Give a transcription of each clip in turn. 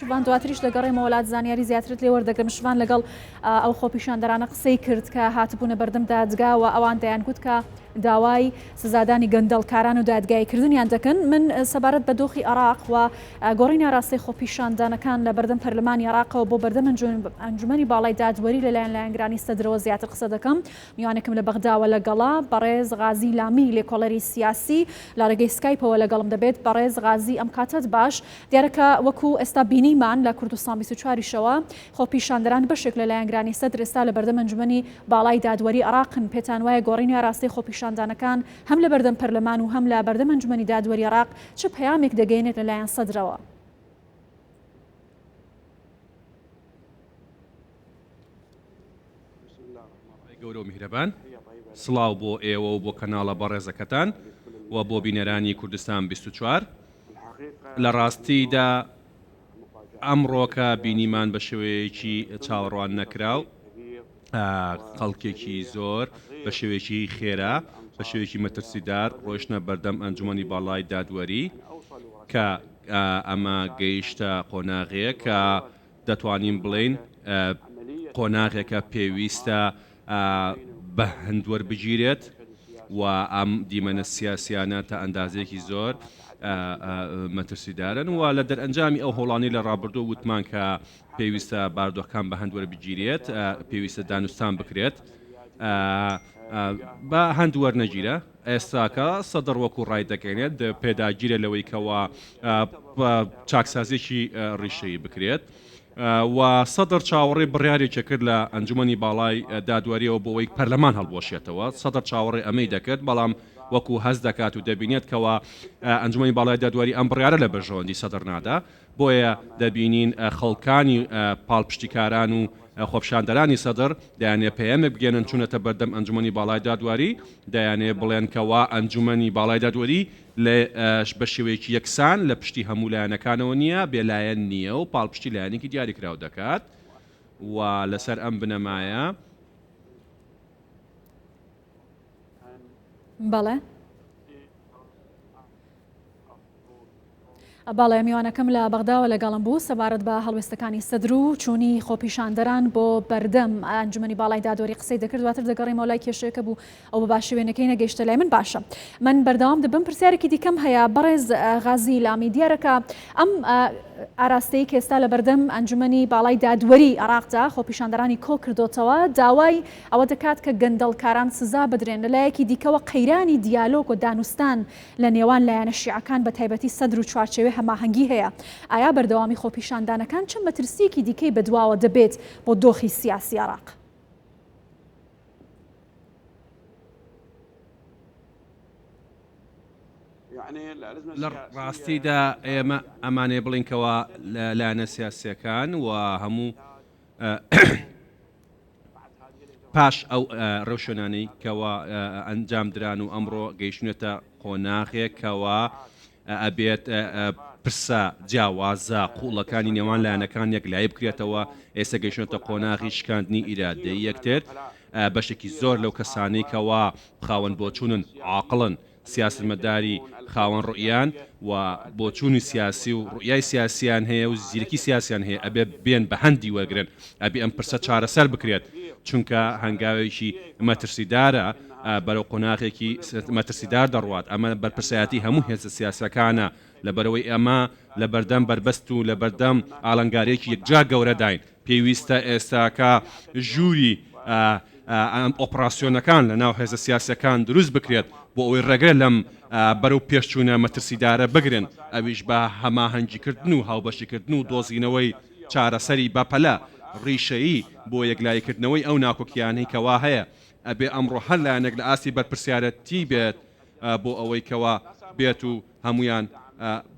شڤان دواتریش دەگەڕێمەوە لات زانیاری زیاترت لێ وەردەگرم شڤان لەگەڵ ئەو خۆپیشاندەرانە قسەی کرد کە هاتبوونە بەردەم دادگا و ئەوان دەیانگوت کە داوای سزادانی گەندەڵکاران و دادگاییکردنیان دەکەن من سەبارەت بە دۆخی عێراق و گۆڕینی ئاراستەی خۆپیشاندانەکان لە بەردەم پەرلەمانی عێراقەوە بۆ بەردەم ئەنجومەنی باڵای دادوەری لەلایەن لایەنگرانی سەدرەوە زیاتر قسە دەکەم میوانێکم لە بەغداوە لەگەڵە، بەڕێز غازی لامی لێکۆڵەری سیاسی لە ڕێگەی سکایپەوە لەگەڵم دەبێت. بەڕێز غازی ئەم کاتەت باش. دیارە کە وەکو ئێستا بینیمان لە کوردستان 24 یشەوە خۆپیشاندەران بەشێک لە لایەنگرانی سەدر ئێستا لە بەردەم ئەنجومەنی باڵای دادوەری عێراقن. پێتان وایە گۆڕینی ئاراستەی خۆپیشاندانەکان هەم لە بەردەم پەرلەمان و هەم لە بەردەم ئەنجومەنی دادوەری عێراق چ پەیامێک دەگەیەنێت لە لایەن سەدرەوە؟ خوای گەورە و میهرەبان سڵاو بۆ ئێوە و بۆ کەناڵە بەڕێزەکەتان و بۆ بینەرانی کوردستان 24 لە ڕاستیدا ئەمڕۆکە بینیمان بە شێوەیەکی چاوەڕوان نەکراو خەڵکێکی زۆر بە شێوەیەکی خێرا بە شێوەیەکی مەترسیدار ڕۆیشتنە بەردەم ئەنجومەنی باڵای دادوەری کە ئەمە گەیشتە قۆناغێک کە دەتوانین بڵێین قۆناغێکە پێویستە بە هەند وەربگیرێت و ئەم دیمەنە سیاسیانە تا ئەندازەیەکی زۆر مەترسیدارن و لە دەرئەنجامی ئەو هەوڵانەی لە ڕابردوو وتمان کە پێویستە باردۆخەکان بە هەند وەربگیرێت پێویستە دانوستان بکرێت بە هەند وەرنەگیرە ئێستاکە سەدڕ وەکو ڕایدەگەینێت پێداگیرە لەوەی کەوا چاکسازیەکی ڕیشەیی بکرێت و سەدڕ چاوەڕێی بڕیارێکی کرد لە ئەنجومەنی باڵای دادوەریەوە بۆ ئەوەی پەرلەمان هەڵبوەشێتەوە سەدڕ چاوەڕێ ئەمەی دەکرد بەڵام وەکو هەست دەکات و دەبینێت کەوا ئەنجومەنی باڵای دادوەری ئەم بڕیارە لە بەرژەوەندی سەدڕ نادا بۆیە دەبینین خەڵکانی پاڵپشتیکاران و خۆپیشاندەرانی سەدر دەیانەوێت پەیامێک بگەیەنن چوونەتە بەردەم ئەنجومەنی باڵای دادوەری دەیانەوێت بڵێن کەوا ئەنجومەنی باڵای دادوەری لە بە شێوەیەکی یەکسان لە پشتی هەموو لایەنەکانەوە نییە بێلایەن نییە و پاڵپشتی لایەنێکی دیاریکراو دەکات و لەسەر ئەم بنەمایە. بەڵێ. بەڵێ میوانەکەم لە بەغداوە لەگەڵم بوو سەبارەت بە هەڵوێستەکانی سەدر و چوونی خۆپیشاندەران بۆ بەردەم ئەنجومەنی باڵای دادوەری قسەی دەکرد دواتر دەگەڕێمەوە لای کێشەیەکە بوو ئەو بە باشی وێنەکەی نەگەیشتە لای من باشە من بەردەوام دەبم پرسیارێکی دیکەم هەیە بەڕێز غازی لامی دیارەکە ئەم ئاراستەی کە ئێستا لە بەردەم ئەنجومەنی باڵای دادوەری عێراقدا خۆپیشاندەرانی کۆ کردۆتەوە داوای ئەوە دەکات کە گەندەڵکاران سزا بدرێن لەلایەکی دیکەوە قەیرانی دیالۆگ و دانوستان لە نێوان لایەنە شیعەکان بە تایبەتی سەدر و چوارچێوەی هەماهەنگی هەیە، ئایا بەردەوامی خۆپیشاندانەکان چ مەترسییەکی دیکەی بەدواوە دەبێت بۆ دۆخی سیاسی عێراق؟ لە ڕاستیدا ئێمە ئەمانەیە بڵێین کەوا لایەنە سیاسییەکان و هەموو پاش ئەو ڕێوشوێنانەی کەوا ئەنجام دران و ئەمڕۆ گەیشتوونەتە قۆناغێک کەوا ئەبێت پرسە جیاوازە قووڵەکانی نێوان لایەنەکان یەکلایی بکرێتەوە، ئێستا گەیشتوونەتە قۆناغی شکاندنی ئیرادەی یەکتر، بەشێکی زۆر لەو کەسانەی کەوا خاوەن بۆچوونن عاقڵن، سیاسەتمەداری خاوەن ڕوئیان و بۆچوونی سیاسی و ڕوئیای سیاسیان هەیە و زیرەکی سیاسیان هەیە ئەبێ بێن بە هەندی وەرگرن ئەبێ ئەم پرسە چارەسەر بکرێت چونکە هەنگاوێکی مەترسیدارە بەرەو قۆناغێکی مەترسیدار دەڕوات ئەمە بەرپرسایەتی هەموو هێزە سیاسەکانە لەبەرئەوەی ئێمە لەبەردەم بەربەست و لەبەردەم ئاڵنگاریەکی یەکجار گەورەداین پێویستە ئێستاکە ژووری ئۆپڕاسیۆنەکان لە ناو هێزە سیاسیەکان دروست بکرێت بۆ ئەوەی ڕێگرە لەم بەرەو پێشچوونە مەترسیدارە بگرن ئەویش بە هەماهەنگیکردن و هاوبەشیکردن و دۆزینەوەی چارەسەری بەپەلە ڕیشەیی بۆ یەکلاییکردنەوەی ئەو ناکۆکیانەی کەوا هەیە ئەبێ ئەمڕۆ هەر لایەنێک لە ئاستی بەرپرسیارەتی بێت بۆ ئەوەی کەوا بێت و هەموویان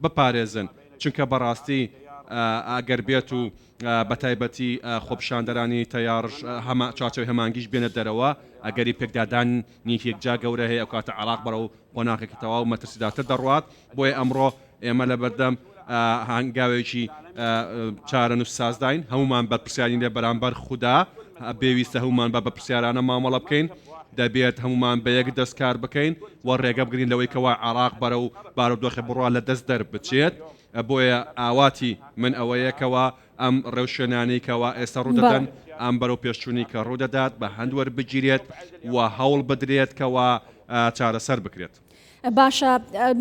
بپارێزن چونکە بەڕاستی ئەگەر بێت و بەتایبەتی خۆپیشاندەرانی تەیاڕش هەما چوارچێوەی هەمانگیش بێنە دەرەوە ئەگەری پێکدادانیکی یەکجار گەورە هەیە ئەوکاتە عێراق بەرەو قۆناغێکی تەواو مەترسیدارتر دەڕوات بۆیە ئەمڕۆ ئێمە لەبەردەم هەنگاوێکی چارەنووسسازداین، هەموومان بەرپرسیارین لە بەرامبەر خودا، پێویستە هەموومان بە بەرپرسیارانە مامەڵە بکەین، دەبێت هەموومان بە یەک دەست کار بکەین و ڕێگە بگرین لەوەی کەوا عێراق بەرەو بارودۆخێک بڕوا لە دەست دەربچێت. بۆیە ئاواتی من ئەوەیە کەوا ئەم ڕێوشوێنانەی کەوا ئێستا ڕوودەدەن، ئەم بەرەوپێشچوونەی کە ڕوودەدات بە هەند وەربگیرێت و هەوڵ بدرێت کەوا چارەسەر بکرێت. باشە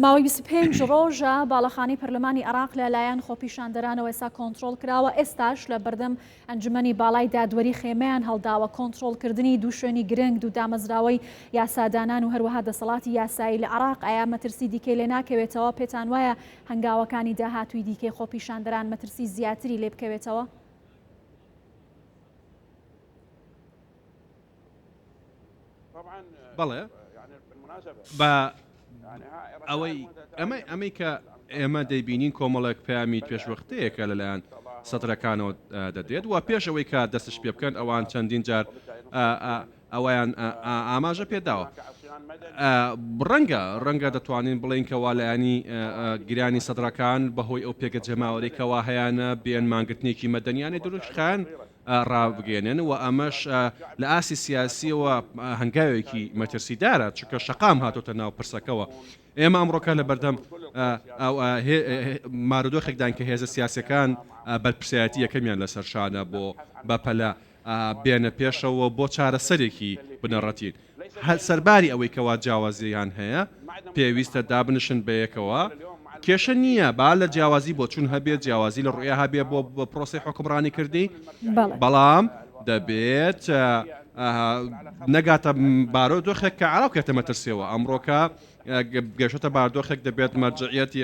ماوەی 25 ڕۆژە باڵەخانەی پەرلەمانی عێراق لە لایەن خۆپیشاندەرانەوە ئێستا کۆنترۆڵ کراوە، ئێستاش لە بەردەم ئەنجومەنی باڵای دادوەری خێمەیان هەڵداوە، کۆنترۆڵکردنی دوو شوێنی گرنگ، دوو دامەزراوەی یاسادانان و هەروەها دەسەڵاتی یاسایی لە عێراق ئایا مەترسی دیکەی لێ ناکەوێتەوە؟ پێتان وایە هەنگاوەکانی داهاتووی دیکەی خۆپیشاندەران مەترسی زیاتری لێ بکەوێتەوە؟ بەڵێ بە ئەوەی ئەمە ئەمەی کە ئێمە دەیبینین کۆمەڵێک پەیامی پێشوەختەیە کە لەلایەن سەدرەکانەوە دەدرێت و پێش ئەوەی کە دەستش پێ بکەن ئەوان چەندین جار ئەویان ئاماژە پێداوە ڕەنگە ڕەنگە دەتوانین بڵین کەوا لایەنی گرانی سەدرەکان بەهۆی ئەو پێگە جەماوەری کەوا هەیەە بێن مانگرتنێکی مەدەنیانە دروستخان ڕابگەیەنن و ئەمەش لە ئاستی سیاسیەوە هەنگاوێکی مەترسیدارە چونکە شەقام هاتۆتە ناو پرسەکەوە. ئێمە ئەمڕۆکە لە بەردەم مارودۆخێکدان کە هێزە سیاسەکان بەرپرسایەتی یەکەمیان لەسەر شانە بۆ بەپەلە بێنە پێشەوە بۆ چارەسەرێکی بنەڕەتی. سەرباری ئەوەی کەوا جیاوازییان هەیە، پێویستە دابنیشن بەیەکەوە، کێشە نییە با لە جیاوازی بۆچوون هەبێت، جیاوازی لە ڕوئیا هەبێت بۆ پرۆسەی حوکمڕانی کردی، بەڵام دەبێت نەگاتە بارودۆخێک کە عێراق بکەوێتە مەترسیەوە، ئەمڕۆکە گەیشتە باردۆخێک دەبێت مەرجعیەتی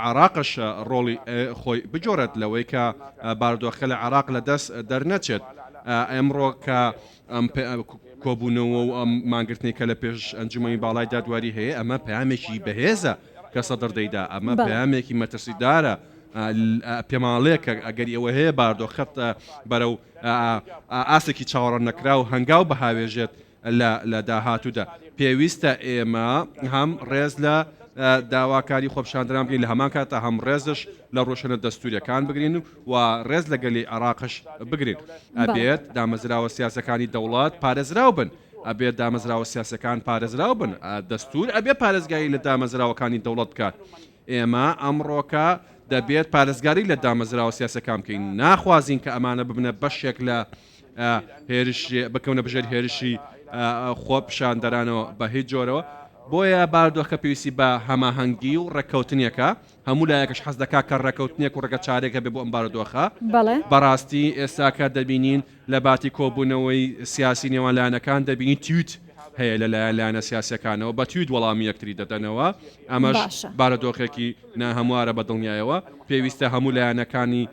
عێراقش ڕۆڵی خۆی بگێڕێت لەوەی کە بارودۆخەکە لە عێراق لەدەست دەرنەچێت، ئەمڕۆ کە ئەم کۆبوونەوە و ئەم مانگرتنەی کە لە پێش ئەنجومەنی باڵای دادوەری هەیە، ئەمە پەیامێکی بەهێزە کە سەدر دەیدا، ئەمە پەیامێکی مەترسیدارە، پێمانڵێ کە ئەگەری ئەوە هەیە باردۆخەکە بەرەو ئاستێکی چاوەڕواننەکراو هەنگاو بهاوێژێت لە داهاتوودا. پێویستە ئێمە هەم ڕێز لە داواکاری خۆپیشاندەران بگرین، لە هەمان کاتدا هەم ڕێزش لە ڕوشەنە دەستوورییەکان بگرین و ڕێز لە گەلی عێراقش بگرین. ئەبێت دامەزراوە سیاسیەکانی دەوڵەت پارێزراو بن. ئەبێت دامەزراوە سیاسیەکان پارێزراو بن. دەستوور ئەبێ پارێزگاری لە دامەزراوەکانی دەوڵەت بکات. ئێمە ئەمڕۆکە دەبێت پارێزگاری لە دامەزراوە سیاسیەکان بکەین. ناخوازین کە ئەمانە ببنە بەشێک لە هێرش بکەونە بژێر هێرشی خۆپیشاندەرانەوە بە هیچ جۆرەوە. بۆیە بارودۆخەکە پێویستی بە هەماهەنگی و ڕێککەوتنێکە. هەموو لایەکش حەز دەکات کە ڕێککەوتنێک و ڕێگەچارەیەک هەبێت بۆ ئەم بارودۆخە. بەڕاستی ئێستاکە دەبینین لە باتی کۆبوونەوەی سیاسی نێوان لایەنەکان دەبینین تویت هەیە لە لایەن لایەنە سیاسیەکانەوە بە تویت وەڵامی یەکتری دەدەنەوە ئەمەش بارودۆخێکی ناهەموارە بە دڵنیایەوە پێویستە هەموو لایەنەکانی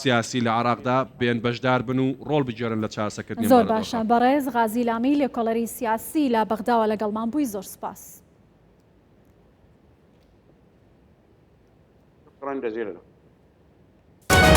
سیاسی لە عێراقدا بێن بەشدار بن و ڕۆڵ بگێڕن لە چارەسەکردنی ئەم زۆر باشە بارودۆخە. بەڕێز غازی لامی لێکۆڵەری سیاسی لە بەغداوە لەگەڵمان بووی زۆر سوپاس. شكرا جزيلا.